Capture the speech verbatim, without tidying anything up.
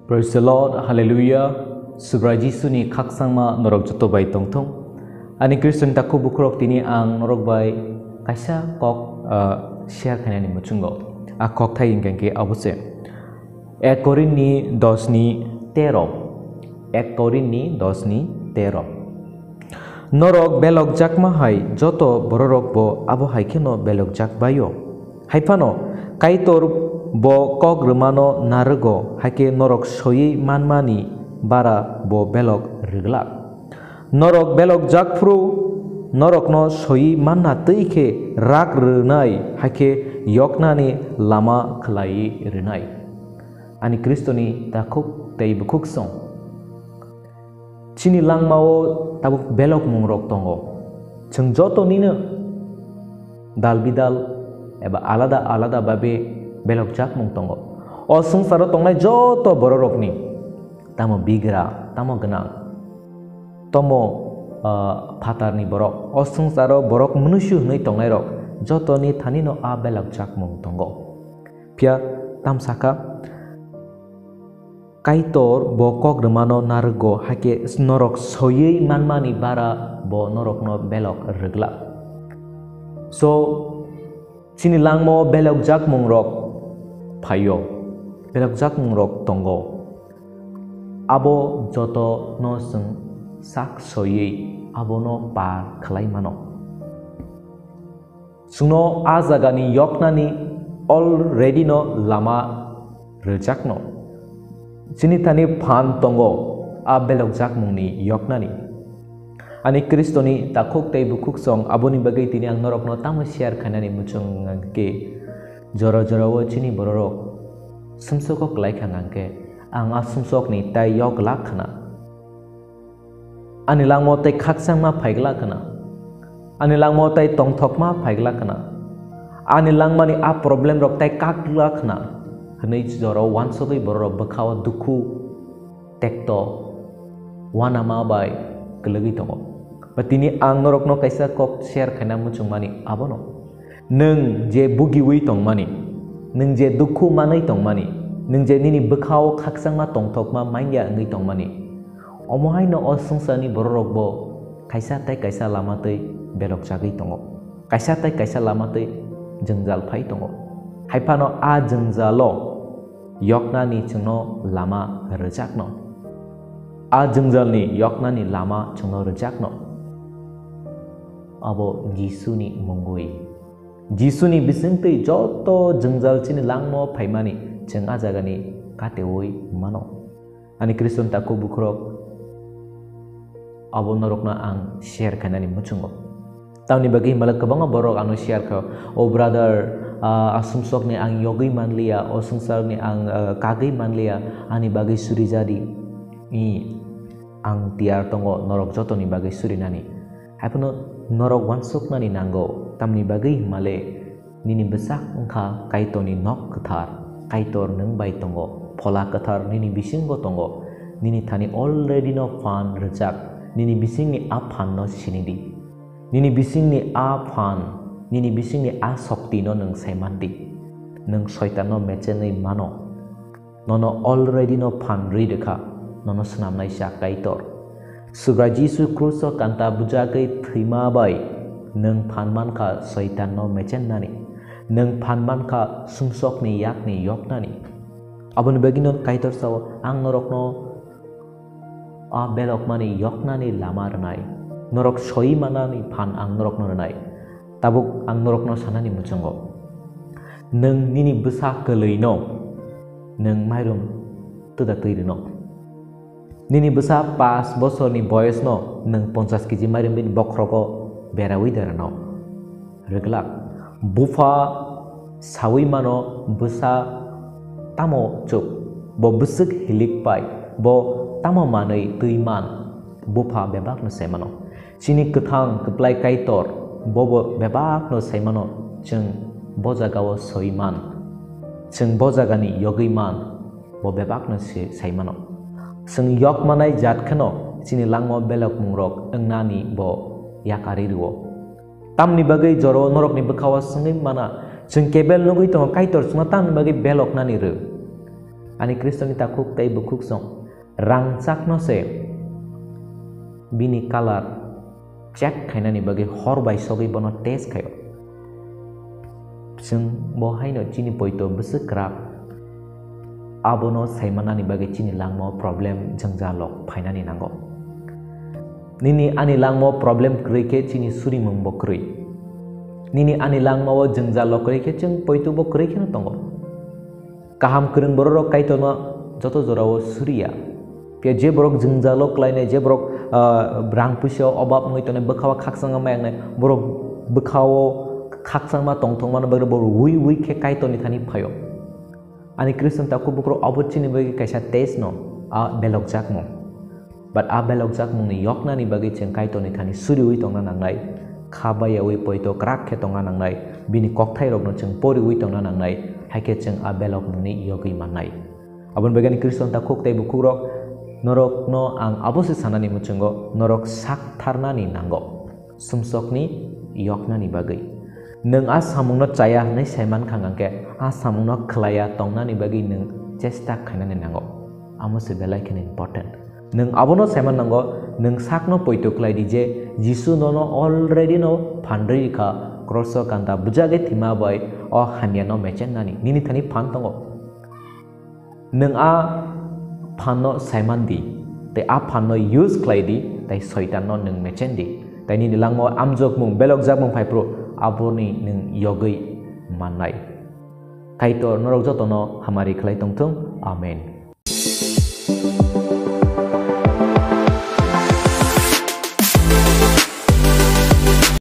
Praise the Lord, Hallelujah. Subrai Jisuni khakchangma norok joto bai tongthung. Ani Christian takhuk bukhurok, tini ang norok bai kaisa kok, ah, share khainani muchungo. A kok thai hingkha khe abo se. Ek Korinni dos ni tero. Ek Korinni dos ni tero. Norok belokjakma hai joto bororok bo abo hai kheno belokjak bai-o. Hai phano Kaitor bo kok rwmano narwgo, hai khe norok soiwi manmani bara bo belok rwglak. Norok belokjak phuru norokno soiwi manna twi khe rak rwnai, hai khe yoknani lama khlaiwi rwnai. Ani Khristoni takhuk tei bukhuk song. Chini langmao tabuk belokmungrok tongo. Chwng joto nino dal bidal eba alada alada babe belokjakmung tongo. O swngcharo tongnai joto bororokni, tamo bigra, tamo gwnang, tamo, ah, phatarni borok, o swngcharo borok mnusu hwnwi tongnairok, jotoni thanino a belokjakmung tongo. Phiya tam sakha, Kaitor bo kok rwmano narwgo, hai khe norok soiwi manmani bara bo norokno belok rwglak. So, chini langmao belokjakmungrok phaio, belokjakmungrok tongo. Abo jotono chwng sak soiwi abono par khlai mano. Chwngno a jagani yoknani already no lama rwjakno. Chini thani phan tongo a belokjakmungni yoknani. Ani Khristoni takhuk tei bukhuk song, aboni bagwi tini ang norokno tamo share khainani muchung hwnkhe, jora jorao chini bororok sumsoko kwlai kha hwnkhe, ang a sumsokni tai yok glak khna. Ani langmao tei khakchangma phaiglak khna. Ani langmao tei tongthokma phaiglak khna. Ani langmani a problem rok tei kaklak khna. Hwnwi jorao uansugwi bororok bwkhao dukhu, tekto, uanama bai kwlwgwi tongo. Ba tini ang norokno kaisa kok share khaina muchungmani abono. Nwng je bugiwi tongmani, nwng je dukhu manwi tongmani, nwng je nini bwkhao khakchangma tongthokma manya wngwi tongmani, omo haino o swngcharni bororokbo kaisa tei kaisa lama twi belokjagwi tongo, kaisa tei kaisa lama twi jwngjal phai tongo. Hai phano a jwngjalo yoknani chwngno lama rwjakno. A jwngjalni yoknani lama chwngno rwjakno. Abo Jisuni mungwi. Jisuni bisingtwi joto jwngjal chini langmao phaimani chwng a jagani katewi mano. Ani Khristan takhuk bukhurok, abo norokno ang share khainani muchungo. Tamni bagwi himlai kwbangma borok ano share kha, "O brother, ah, a sumsokni ang yogwi manliya, o swngcharni ang, ah, kagwi manliya, ani bagwi suri jadi." I, ang tiyar tongo norok jotoni bagwi surinani. Haiphano norok uansuknani nango, tamni bagwi himlai nini bwsak wngkha Kaitorni nok kwthar, Kaitor nwng bai tongo, Phola Kwthar nini bisingo tongo, nini thani already no phan rwjak, nini bisingni a phan no sini di. Nini bisingni a phan, nini bisingni a shokti no nwng sai man di. Nwng Soitan no mechenwi mano. Nono already no phan rwi rwkha, nono swnamnaisa Kaitor. Subrai Jisu kruso kanta bujagwi thwima bai nwng phan mankha Soitan no mechennani. Nwng phan mankha sumsokni yakni yoknani. Aboni bagwino Kaitor sao, "Ang norokno a belokmani yoknani lama rwnai. Norok soi manani phan ang norokno rwnai." Tabuk ang norokno sanani muchungo. Nwng nini bwsa kwlwino nwng mairum twda twi rwno. Nini bwsa pash bosorni boyosno nwng ponchash kg mairum bini bokhrogo berawi da rwno. Rwglak. Bupha sawi mano bwsa tamo chuk. Bo bwswk hilik pai. Bo tamo manwi twi man. Bupha bebakno sai mano. Chini kwthang kwplai Kaitor, bobo bebakno sai mano, chwng bo jagao soi man, chwng bo jagani yogwi man, bo bebakno se-, sai mano. Chwng yok manai jat kheno chini langmao belokmungrok wngnani bo yakarwi rwo. Tamni bagwi jorao norokni bwkhao swngwi mana, chwng kebel nugwi tongo Kaitor chwngno tamni bagwi beloknani rw. Ani Khristoni takhuk tei bukhuksong rangchakno se bini color check khainani bagwi hor bai sogwi bono test khaio. Chwng bo haino chini poito bwswk kwrak, abono saimanani bagwi chini langmao problem jwngjal rok phainani nango. Nini ani langmao problem kwrwi khe chini surimung bo kwrwi. Nini ani langmao jwngjal rok kwrwi khe chwng poito bo kwrwi kheno tongo. Kaham kwrwng bororok Kaitorno joto jorao suriya. Phiya je borok jwngjalo klainai, je borok, ah, rang puisa obab wngwi tongnai, bwkhao khakchangma mayaknai, borok bwkhao khakchangma tongthokmani bagwi borok ui ui khe Kaitorni thani phaio. Ani Khristan takhuk bukrok obo chini bagwi kaisa test no, a belokjakmung. But a belokjakmungni yoknani bagwi chwng Kaitorni thani suriui tongna nangnai, kha bayaui poito kwrak khe tongna nangnai, bini kokthairokno chwng poriui tongna nangnai, hai khe chwng a belokmungni yogwi mannai. Aboni bagwi ani Khristan takhuk tei bukhukrok, norokno ang abo se sanani muchungo, norok sak tharnani nango, sumsokni yoknani bagwi. Nwng a samungno chaya hwnwi saiman kha hwnkhe, a samungno khlaiya tongnani bagwi nwng chesta khainani nango. Amo se belai kheno important. Nwng abono saiman nango, nwng sakno poito khlai di je Jisu nono already no phan rwi kha, cross o ganda bujagwi thwima bai o hamya no mechennani nini thani phan tongo. Nwng a phanno saiman di, tei a phanno use khlai di, tei Soitanno nwng mechen di, tei nini langmao amjokmung, belokjakmung phai phuru aboni nwng yogwi mannai. Kaitor norok jotono hamari khlai tongthung. Amen.